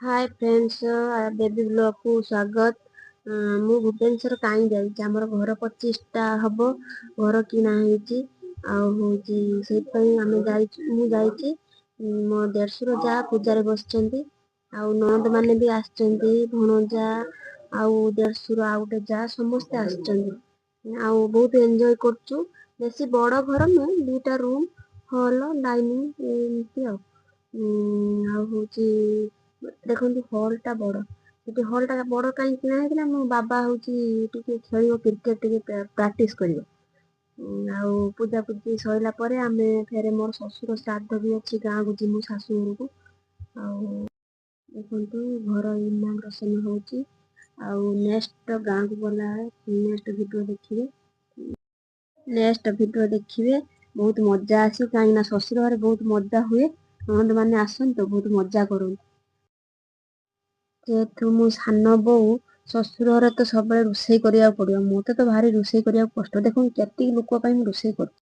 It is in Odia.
ହାଏ ଫ୍ରେଣ୍ଡସ୍, ବେବି ବ୍ଲଗ୍କୁ ସ୍ୱାଗତ। ମୁଁ ଭୁବନେଶ୍ୱର କାହିଁ ଯାଇଛି, ଆମର ଘର 25ଟା ହବ, ଘର କିଣା ହେଇଛି ଆଉ ହେଉଛି ସେଇଥିପାଇଁ ଆମେ ଯାଇଛୁ। ମୁଁ ଯାଇଛି, ମୋ ଦେଢ଼ଶୁର ଯାଆ ପୂଜାରେ ବସିଛନ୍ତି ଆଉ ନଣନ୍ଦ ମାନେ ବି ଆସିଛନ୍ତି, ଭଣଜା ଆଉ ଦେଢ଼ଶୁର ଆଉ ଗୋଟେ ଯାଆ ସମସ୍ତେ ଆସିଛନ୍ତି ଆଉ ବହୁତ ଏନ୍ଜୟ କରୁଛୁ। ବେଶୀ ବଡ଼ ଘର ନୁହେଁ, 2ଟା ରୁମ୍, ହଲ୍, ଡାଇନିଂ ଏମିତି। ଆଉ ଆଉ ହେଉଛି ଦେଖନ୍ତୁ, ହଲ୍ଟା ବଡ଼। ସେଠି ହଲ୍ଟା ବଡ଼ କାହିଁ କିଣା ହେଇଥିଲା, ମୋ ବାବା ହେଉଛି ଟିକେ ଖେଳିବ କ୍ରିକେଟ, ଟିକେ ପ୍ରାକ୍ଟିସ୍ କରିବ। ଆଉ ପୂଜା ପୂଜି ସରିଲା ପରେ ଆମେ ଫେରେ ମୋର ଶ୍ୱଶୁର ଶ୍ରାଦ୍ଧ ବି ଅଛି, ଗାଁକୁ ଯିମୁ ଶାଶୁ ଘରକୁ। ଆଉ ଦେଖନ୍ତୁ, ଘର ଇନାଗ୍ରେସନ୍ ହେଉଛି ଆଉ ନେକ୍ସଟ ଗାଁକୁ ଗଲାବେଳେ ନେକ୍ସଟ ଭିଡ଼ିଓ ଦେଖିବେ। ନେକ୍ସଟ ଭିଡ଼ିଓ ଦେଖିବେ, ବହୁତ ମଜା ଆସିବ, କାହିଁକିନା ଶ୍ୱଶୁର ଘରେ ବହୁତ ମଜା ହୁଏ। ନଣନ୍ଦ ମାନେ ଆସନ୍ତି ତ ବହୁତ ମଜା କରନ୍ତି। ଯେହେତୁ ମୁଁ ସାନ ବୋଉ, ଶ୍ୱଶୁର ଘରେ ତ ସବୁବେଳେ ରୋଷେଇ କରିବାକୁ ପଡ଼ିବ। ମୋତେ ତ ଭାରି ରୋଷେଇ କରିବାକୁ କଷ୍ଟ। ଦେଖନ୍ତୁ, କେତିକି ଲୋକ ପାଇଁ ମୁଁ ରୋଷେଇ କରୁଛି।